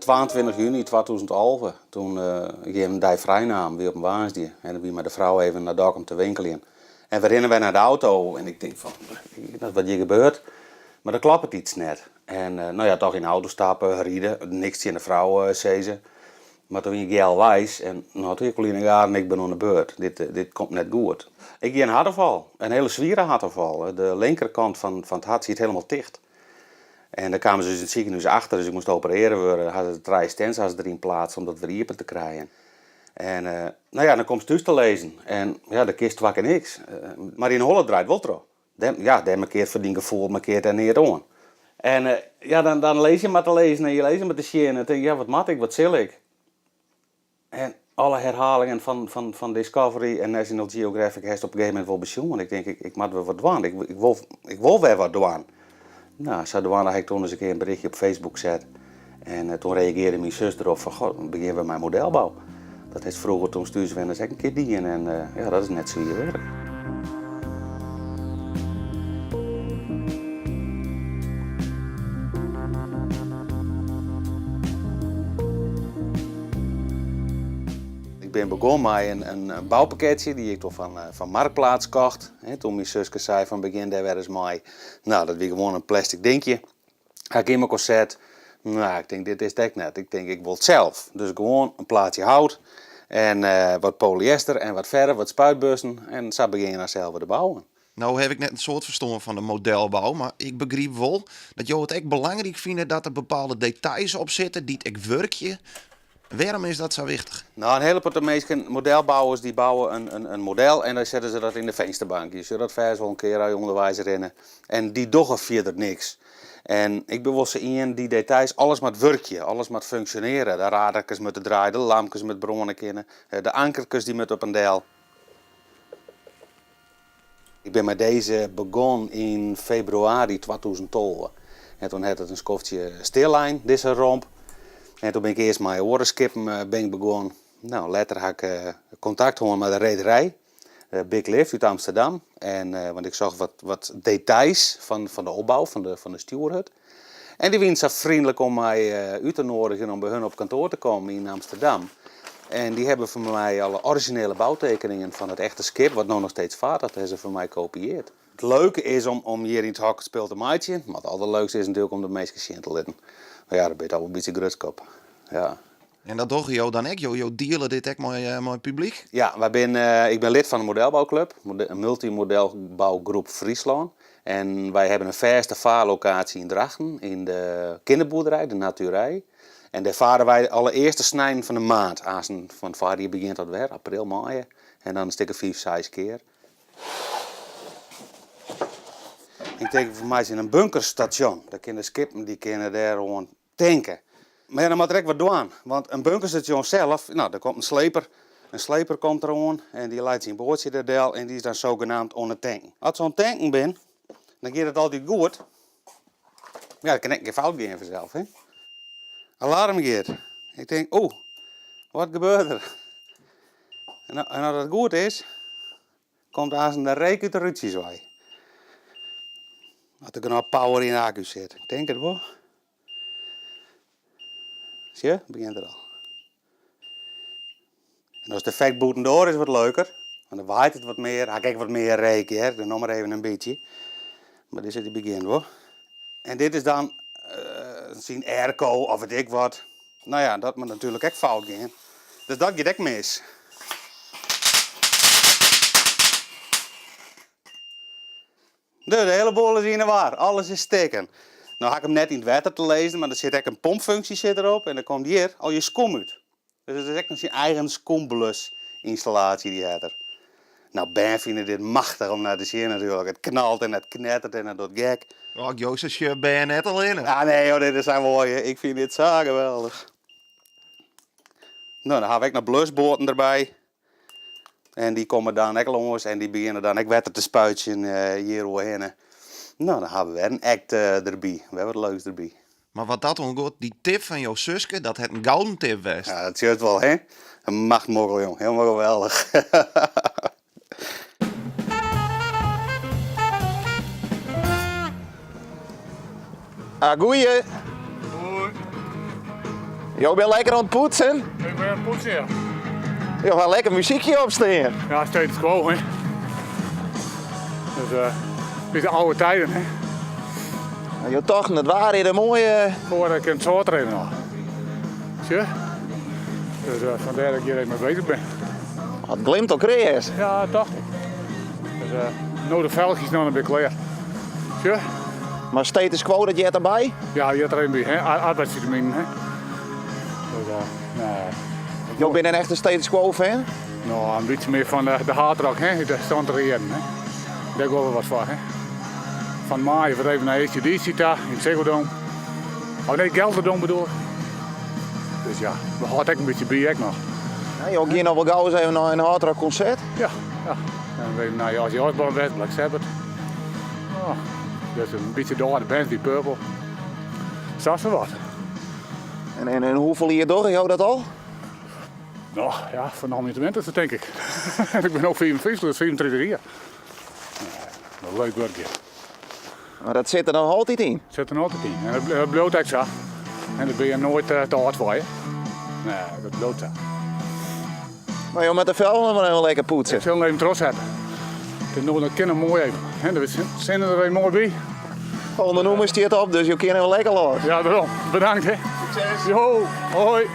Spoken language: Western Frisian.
22 juny 2011, toen ik even in dei frij naam, wie op in woansdei. En dan wie mei de frou even nei Dokkum te winkeljen. En we rinne wer nei de auto en ik tink fan, wat hjir gebeurt. Mar der kloppet iets net. En no ja, toch yn de auto stappe, ride, niks tsjin de frou sizze. Mar toen wie ik healweis en no toen ik al yn 'e gaten, ik bin oan de beurt. Dit, dit komt net goed. Ik hie in hertoanfal, in hiele swiere hertoanfal. De linkerkant fan it hert siet hielendal ticht. En dêr kamen se dus yn it sikehûs achter, dus ik moast operearre wurde. Ha se trije stents ha se deryn pleatst om dat wer iepen te krijen. En no ja, dan komst thús te lizzen en ja, dan kinst twa kear niks. Mar dyn holle draait wol troch. Dêr, ja, dêr markeart foar dyn gefoel markeart dêr neat oan. En ja, dan, dan lizze je mar te lizzen en je lizze mar te sjen en tink, ja, wat moat ik, wat sil ik? En alle herhalingen fan, fan, fan Discovery en National Geographic hast op in gegeven momint wol besjoen. Ik tink, ik, ik moat wer wat dwaan. Ik, ik, wol, ik wol wer wat dwaan. No, sadoande ha ik toen ris in kear in berichtje op Facebook set. En toen reagearre myn sus derop fan, goh, begjin wer mei modelbou. Dat hast froeger toen thús wennest ek in kear dien en ja, dat is net swier wurk. Ik bin begûn mei in boupakketsje dy't ik toen fan Marktplaats kocht. Toen myn suske sei fan begjin dêr wer ris mei. No, dat wie gewoan in plastic dinkje. Ha ik yn mekoar set. No, ik tink dit is it ek net. Ik tink ik wol it sels. Dus gewoan in plaatsje hout en wat polyester en wat ferf, wat spuitbussen en sa begjin je dan sels wer te bouwen. No haw ik net in soad ferstân fan de modelbou, mar ik begryp wol dat jo it ek belangryk fine dat der bepaalde details op sitte dy't ek wurkje. Wêrom is dat sa wichtich? No, in hiele protte minsken, modelbouwers, dy bouwe in model en dan sette se dat yn de finsterbank. Je sjogge dat fêst wol in kear as je ûnderweis rinne. En dy dogge fierder niks. En ik bin wol sa ien, dy details, alles moat wurkje, alles moat funksjonearje. De raderkes moatte draaie, de lampkes moatte brâne kinne, de ankerkes dy moatte op en del. Ik bin mei dizze begûn yn februari 2012. En toen hat it in skoftsje stillein, dizze romp. En toen bin ik earst mei oare skippen bin ik begûn. No, letter ha ik kontakt hân mei de rederij, Big Lift út Amsterdam. En, want ik socht wat, wat details fan, fan de opbou fan de, fan de stjoerhut. En dy wienen sa freonlik om my út te noadigjen om by hun op kantoar te kommen yn Amsterdam. En dy hawwe foar my alle orizjinele boutekeningen fan it echte skip, wat no noch steeds fart, dat hawwe se foar my kopieard. It leuke is om, om hjir yn it hok it spul te meitsjen, mar it alderleukste is natuerlik om de minsken sjen te litten. Mar ja, dêr bin je toch wol in bytsje grutsk op. Ja. En dat dogge jo dan ek? Jo, jo diele dit ek mei, mei it publyk? Ja, wy bin, ik bin lid fan de modelbouklup, Multimodelbougroep Fryslân. En wy hawwe in fêste faarlokaasje yn Drachten, yn de kinderboerderij, de Naturij. En dêr fare wy alle earste sneinen fan de maand. Aansten fan it foarjier begjint dat wer, april, maaie. En dan in stik of fiif, seis kear. Ik tink, we meitsje in bunkerstasjon. Dêr kinne de skippen dy kinne dêr oan tanke. Mar ja, dan moat der ek wat dwaan, want in bunkerstasjon sels, no, der komt in sleper, in sleper komt der oan en dy leit syn boatsje der del en dy is dan zogenaamd oan it tanken. As se oan it tanken bin, dan giet it altyd goed. Mar ja, der kin ek in kear fout gean fansels, hè. Alarm giet. Ik tink, oeh, wat gebeurt der? En as dat goed is, Komt aansten de reek út de rútsjes wei. As der genôch power yn de akku sit. Ik tink it wol. Sjoch, begjint er al. En as it effekt bûtendoar is wat leuker, want dan waait it wat mear, ha ik ek wat mear reek hear, dan noch mar even in bytsje. Mar dit is it begjin wol. En dit is dan syn airco of wit ik wat. No ja, dat moat natuerlik ek fout gean. Dus dat giet ek mis. De hiele boel is yn 'e war, alles is stikken. No ha ik him net yn it wetter te lizzen, mar der sit ek in pompfunksje sit derop en dan komt hjir al je skom út. Dus it is ek noch syn eigen skomblusynstallaasje dy hat er. No, bern fine dit machtich om nei te sjen natuerlik. It knalt en it knettert en it docht gek. Och, jo sa sjogge bern net allinne. Ah nee joh, dit is sa moai. Ik fyn dit sa geweldich. No, dan ha we ek noch blusboaten derby. En dy komme dan ek lâns en dy begjinne dan ek wetter te spuitsjen hjir oerhinne. No, dan ha we wer in act derby. Wer wat leuks derby. Mar wat dat oangiet, dy tip fan jo suske, dat hat in gouden tip west. Ja, dat sjochst wol, hè? In machtmokkel, jong. Hielendal geweldich. Ah, goeie. Jo binne lekker oan it poetsen? Ik bin oan it poetsen, ja. Jo ha lekker muzykje op stean. Ja, status quo, hè. Dus, uh, de oude tijden, hè. Jo tochten it waar is moai. Foar ik in soad rinne al. Sjoch. Dus uh, vandaar dat ik hier even mee bezig ben. Het glimt al kreas. Ja, dacht ik. Dus uh, nou de velgjes nog een beetje klaar. Sjoch. Mar status quo, dat heart derby? Ja, heart er even by, hè. Arbeidsvitamine, hè. Dus, uh, nee. Jo binne in echte status quo fan? Nou, een beetje meer van de hardrock, hè. De stand hè. Daar gaan we wat voor, hè. Van mei we even naar ACDC ta, in Ziggo Dome. Oh nee, Gelredome bedoel ik. Dus ja, we houden ook een beetje bij ook nog. Ja, jo gean noch wol gau even nei in hardrock konsert? Ja, ja. En even naar Ozzy Osbourne west, Black Sabbath. Oh, dus een beetje door de band, Deep Purple. Zo is wat. En hoeveel jier dogge jo dat al? Nou ja, van de 20 denk ik. ik ben ook 54, dus 34 jaar. Nee, leuk werkje. Maar dat sit der noch altyd yn? Sit der altyd yn. En dat bliuwt ek sa. En dat binne je noait te âld foar. Hè? Nee, dat bliuwt sa. Maar jo moatte de felgen mar even lekker poetse. Ik sil him even trochsette. Het is nog een mooi even. Hè, de sinne der even moai by. Volgende nûmer stiet op, dus jo kinne even lekker los. Ja, dêrom. Bedankt. Hè. Succes. Jo, hoi.